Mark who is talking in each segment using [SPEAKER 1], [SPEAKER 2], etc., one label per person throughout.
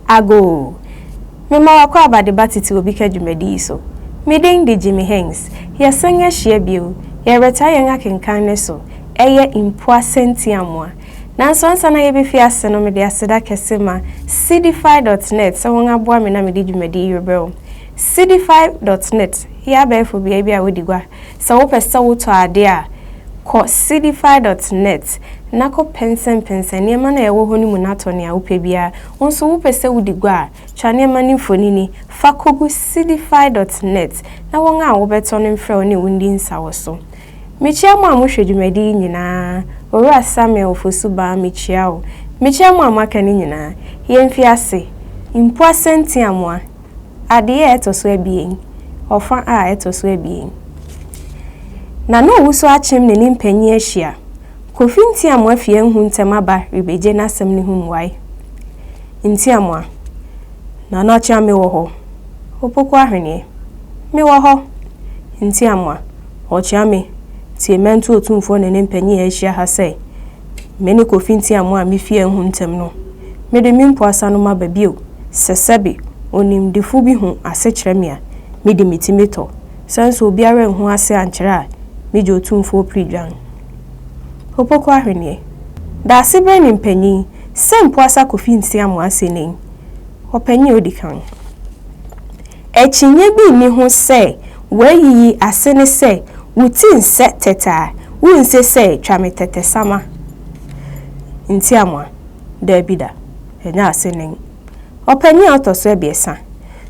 [SPEAKER 1] Agoo! Mema w'akwaaba de ba tete obi ka dwumadi yi so. Me din de Jimmy Haynes. Yɛasan ahyia bio. Yɛrebɛtoa yɛn akenkan no so. Ɛyɛ mpoa sɛntiamoa. Nanso ansa na yɛbɛfi ase no, mede aseda kɛse ma Seedify dot net sɛ wɔn aboa me na mede dwumadi yi rebrɛ wo. Seedify dot net yɛ abɛɛfo beae bi a wodi gua. Sɛ wopɛ sɛ wotɔ ade a, kɔ Seedify dot net na kɔ pɛnsɛmpɛnsɛn nneɛma no a ɛwɔ hɔ no mu na tɔ nea wopɛ biara. Wo nso wopɛ sɛ wodi gua a, twa nneɛma no mfonini fa kogu Seedify dot net na wɔn a wobɛtɔ no mfrɛ wo ne wo ndi nsawɔso. Mekyia mo a mohwɛ dwumadi yi nyinaa. Owura Samuel Ofosu Baa mekyia wo. Mekyia mo a moaka no nyinaa. Yɛmfi ase. Mpoa Sɛntiamoa, Adeyɛ a ɛtɔ so abien, Ɔfa a ɛtɔ so abien. Nana Owusu Akyem ne ne mpanyin ahyia. Kofi Ntiamoa fi anhu ntɛm aba rebegye n'asɛm no ho mmuae. Ntiamoa, Nana Akyeame wɔ hɔ. Opoku Ahweneɛ, Mewɔ hɔ. Ntiamoa, Ɔkyeame, tie mɛnto Otumfoɔ ne ne mpanyin a ahyia ha sɛ, me ne Kofi Ntiamoa a mifi anhu ntɛm no, mede me mpoasa no maba bio, sɛ sɛbe onimdefo bi hu ase kyerɛ me a, mede me ti metɔ, sɛ nso obiara anhu ase ankyerɛ a, migye Otumfoɔ piridwan. Opoku Ahweneɛ, Daasebrɛ ne mpanyin, sɛ mpoasa Kofi Ntiamoa ase nen, ɔpanyin a odi kan. Akyinnye bi nni ho sɛ woayiyi ase ne sɛ wo ti nsɛ tɛtɛ a, wunse sɛ twa me tɛtɛ sama. Ntiamoa, Dabi da, ɛnyɛ ase nen. Ɔpanyin a ɔtɔ so abiɛsa,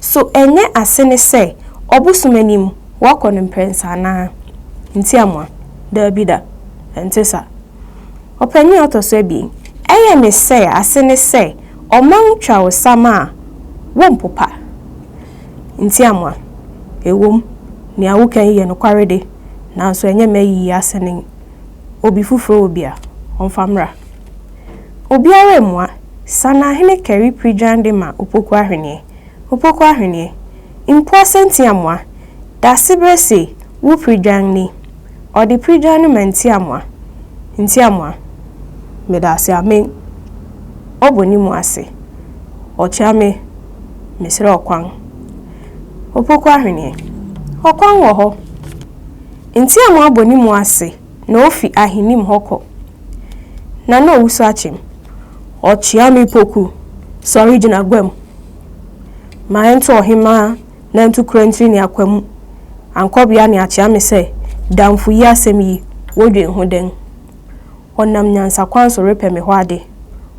[SPEAKER 1] So ɛnyɛ ase ne sɛ ɔbosom anim woakɔ no mprɛnsa anaa? Ntiamoa, Dabi da, ɛnte sa. Ɔpanyin a ɔtɔ so abien, Ɛyɛ me sɛ ase ne sɛ ɔman twa wo sama a, wompopa. Ntiamoa, Ɛwom, nea woka yi yɛ nokware de, nanso ɛnyɛ m'ayiyi ase nen. Obi foforo wɔ bi a, ɔmfa mmra. Obiara ammua. Sanahene kari piridwan de ma Opoku Ahweneɛ. Opoku Ahweneɛ, Mpoa sɛ Ntiamoa, Daasebrɛ se wo piridwan ni. Ɔde piridwan no ma Ntiamoa. Ntiamoa, Meda ase amen. Ɔbɔ ne mu ase. Ɔkyea me, mesrɛ ɔkwan. Opoku Ahweneɛ, Ɔkwan wɔ hɔ. Ntiamoa bɔ ne mu ase na ofi ahenim hɔ kɔ. Nana Owusu Akyem, Ɔkyea me Poku, sɔre gyina guam. Ma ɛnto ɔhemmaa nantu kurantiri ne akwamu. Ankɔbea ne akyea me sɛ, Damfo yi asɛm yi, wodwen ho dɛn? Ɔnam nyansakwan so repɛ me hɔ ade.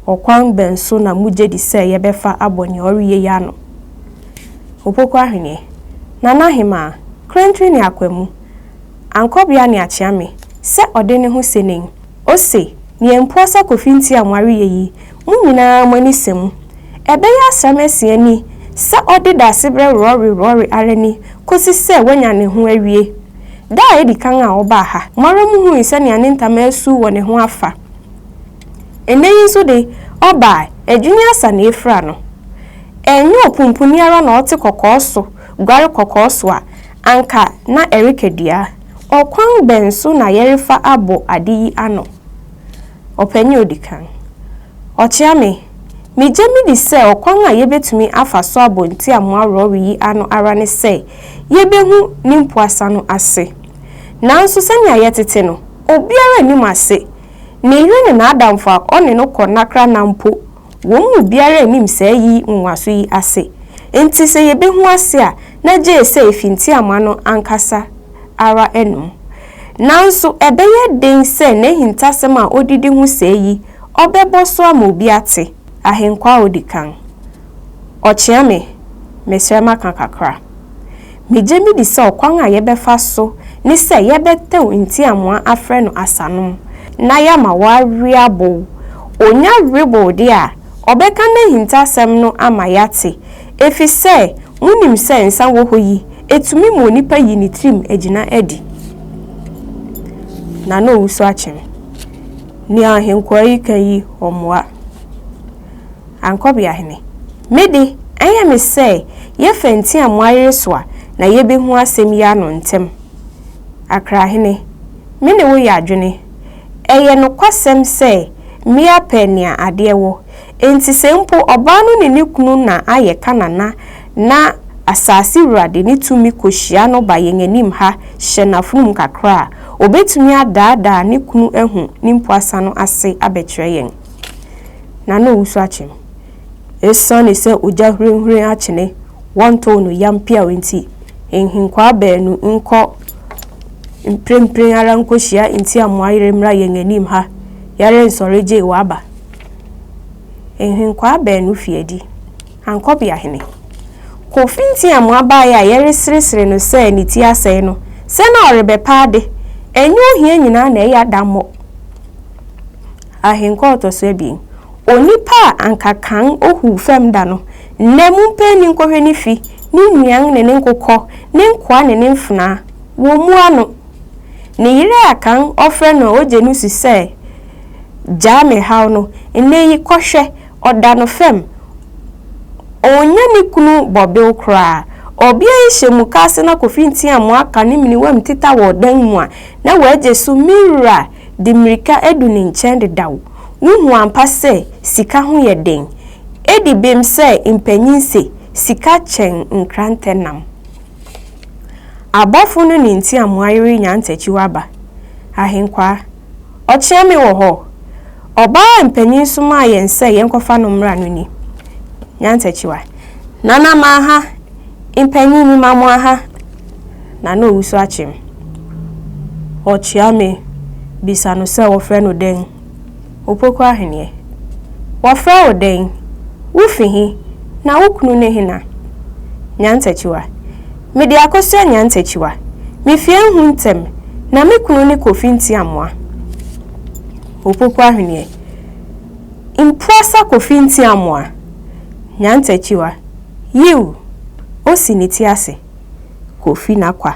[SPEAKER 1] Ɔkwan bɛn so na mugye di sɛ yɛbɛfa abɔ nea ɔreyɛ yi ano? Opoku Ahweneɛ, Nana Ahemaa, Kurantiri ne Akwamu, Ankɔbea ne Akyeame, sɛ ɔde ne ho se nen. Ose, Nea Mpoasa Kofi Ntiamoa reyɛ yi, mo nyinaa mo ani sɛ mu. Ɛbɛyɛ asram asia ni sɛ ɔde Daasebrɛ rɔre rɔre ara ni kosi sɛ wanya ne ho awie. Da a edi kan a ɔbaa ha, mo ara muhui sɛnea ne ntama asuw wɔ ne ho afa. Ɛnnɛ yi nso de, ɔba a, adwini asa na efura no. Ɛnyɛ opumpuni ara na ɔte kɔkɔɔ so guare kɔkɔɔ so a, anka na ɛreka dua. Ɔkwan bɛn so na yɛrefa abɔ ade yi ano? Ɔpanyin a odi kan. Ɔkyea me. Migye midi sɛ ɔkwan a yebetumi afa so abɔ ntiamoa rɔre yi ano ara ne sɛ yebehu ne mpoasa no ase. Nanso sɛnea yɛtete no, obiara nnim ase. Ne yere ne n'adamfo a ɔne no kɔ nnakra-nna mpo, wɔn mu biara nnim saa ayi nwonwaso yi ase. Enti sɛ yebehu ase a, na gye sɛ efi ntiamoa no ankasa ara anom. Nanso ɛbɛyɛ den sɛ n'ahintasɛm a odidi ho sɛɛ yi, ɔbɛbɔ so ama obi ate. Ahenkwaa a odi kan. Ɔkyea me, mesrɛ maka kakra. Migye midi sɛ ɔkwan a yɛbɛfa so ne sɛ yɛbɛtɛw ntiamoa afrɛ no asanom na yɛama wawe abow. Onya we bow de a, ɔbɛka n'ahintasɛm no ama yɛate, efisɛ munim sɛ nsa wɔ hɔ yi, etumi ma onipa yi ne tirim agyina adi. Na na owusu akyem. Nea ahenkwaa yi ka yi, ɔmmoa. Ankɔbeahene, Me de, ɛyɛ me sɛ yɛfa ntiamoa yere so a na yebehu asɛm yi ano ntɛm. Akrahene, Me ne wo yɛ adwene. Ɛyɛ nokwasɛm sɛ mmea pɛ nea adeɛ wɔ. Enti sɛ mpo ɔbaa no ne ne kunu na ayɛ kanana na asase wura de ne tumi kohyia no ba yɛn anim ha hyɛ n'afonom kakra a, obetumi adaadaa ne kunu ahu ne mpuasa no ase abɛkyerɛ yɛn. Nana Owusu Akyem, Esiane sɛ ogya hurenhuren akyene wɔntow no yam piaw nti, nhenkwaa baanu nkɔ mprempren ara nkohyia Ntiamoa yere mmra yɛn anim ha, yɛrensɔre gye w'aba. Nhenkwaa baanu fi adi. Ankɔbeahene. Kofi Ntiamoa baeɛ a yɛreseresere no sɛ ne ti asɛe no, sɛ na ɔrebɛpa ade. Ɛnyɛ ohia nyinaa na ɛyɛ adammɔ. Ahenkwa a ɔtɔ so abien. Onipa a anka kan ohuw fam da no, nnɛ mompɛ ani nkɔhwɛ ne fi, ne nnuan ne ne nkokɔ, ne nkoa ne ne mfenaa, wommua no. Ne yere a kan ɔfrɛ no a ogye no su sɛ Gyaa me haw no, nnɛ yi kɔhwɛ, ɔda no fam. Onnya ne kunu bɔbew koraa. Ɔbea yi hyɛ mukaase na Kofi Ntiamoa ka ne menewam teta wɔ ɔdan mu a, na wagye so, Me wura! de mmirika adu ne nkyɛn dedaw. Wuhu ampa sɛ sika ho yɛ den. Edi bem sɛ mpanyin se sika kyɛn nkrantɛ nam. Abɔfo no ne ntiamoa yere nyantakyiw aba. Ahenkwaa, Ɔkyea me wɔ hɔ? Ɔbaa a mpanyin somaa yɛn sɛ yɛnkɔfa no mmra no ni. Nyantakyiwa, Nana maha! Mpanyin mema mo aha! Nana Owusu akyem. Ɔkyea me bisa no sɛ wɔfrɛ no dɛn? Opoku Ahweneɛ. Wɔfrɛ wo dɛn? Wofi he? Na wo kunu ne hena? Nyantakyiwa. Mede Akosua Nyantakyiwa. Mifi Anhu ntɛm, na me kunu ne Kofi Ntiamoa. Opoku Ahweneɛ. Mpuasa Kofi Ntiamoa. Nyantakyiwa. Yiw! Osi ne ti ase. Kofi Nakwa,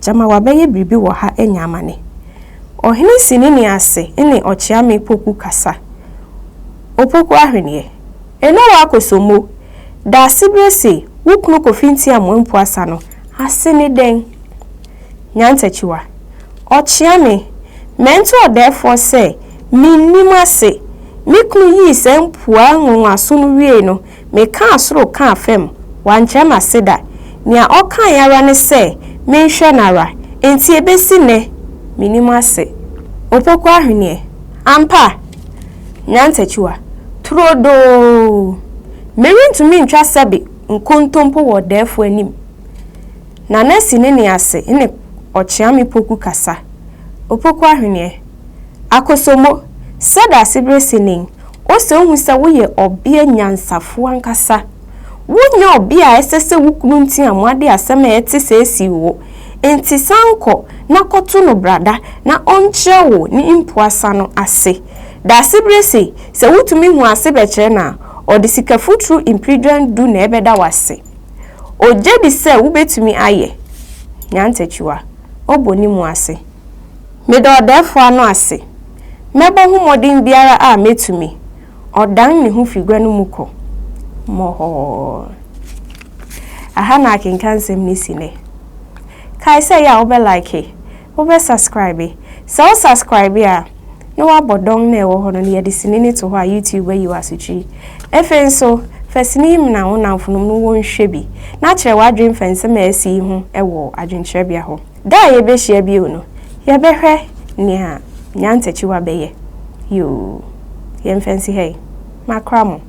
[SPEAKER 1] gyama wabɛyɛ biribi wɔ ha anya amane. Ɔhene si ne nne ase ne Ɔkyeame Poku kasa. Opoku Ahweneɛ, Eno w'akosommo, Daasebrɛ se wo kunu Kofi Ntiamoa Mpuasa no ase ne dɛn? Nyantakyiwa, Ɔkyeame, mɛnto ɔdɛɛfoɔ sɛ mennim ase. Me kunu yii saa mpuaa nwonwaso no wiei no, Mekaa soro kaa fam, wankyerɛ m'ase da. Nea ɔkae ara ne sɛ menhwɛ no ara, enti ebesi nnɛ, minnim ase. Opoku Ahweneɛ, Ampa? Nyantakyiwa, Turodoo! Merentumi ntwa sɛbe nkontompo wɔ ɔdɛɛfoɔ anim. Nana si ne nne ase ne Ɔkyeame Poku kasa. Opoku Ahweneɛ, Akosombo, sɛ Daasebrɛ Senin, ose ohu sɛ woyɛ ɔbea nyansafo ankasa. Wonyɛ ɔbea a ɛsɛ sɛ wo kunu nteamoa de asɛm a ɛte sɛɛ siw wo. Enti san kɔ na kɔto no brada na ɔnkyerɛ wo ne mpuasa no ase. Daasebrɛ se, sɛ wutumi hu ase bɛkyerɛ no a, ɔde sikafuturu mpiridwan du na ɛbɛda wo ase. Ogye di sɛ wubetumi ayɛ. Nyantakyiwa, ɔbɔ ne mu ase. Meda ɔdɛɛfoɔ ano ase. Mɛbɔ ho mmɔden biara a mɛtumi. Ɔdan ne ho fi gua no mu kɔ. Mmɔhɔɔ. Aha na akenkansɛm no si nnɛ. Kae sɛ ɛyɛ a wobɛ like, wobɛ subscribe. Sɛ wo subscribe a, na woabɔ dɔn no a ɛwɔ hɔ no na yɛde sini no to hɔ a YouTube ayi wo asotiri. Afei nso, fa sini yi mena wo nnamfonom na wɔnhwɛ bi, na kyerɛ w'adwene fa nsɛm a asi yi ho wɔ adwenkyerɛbea hɔ. Da a yɛbɛhyia bio no, yɛbɛhwɛ nea Nyantakyiwa bɛyɛ. Yoo, yɛmfa nsi ha yi. Makra mo.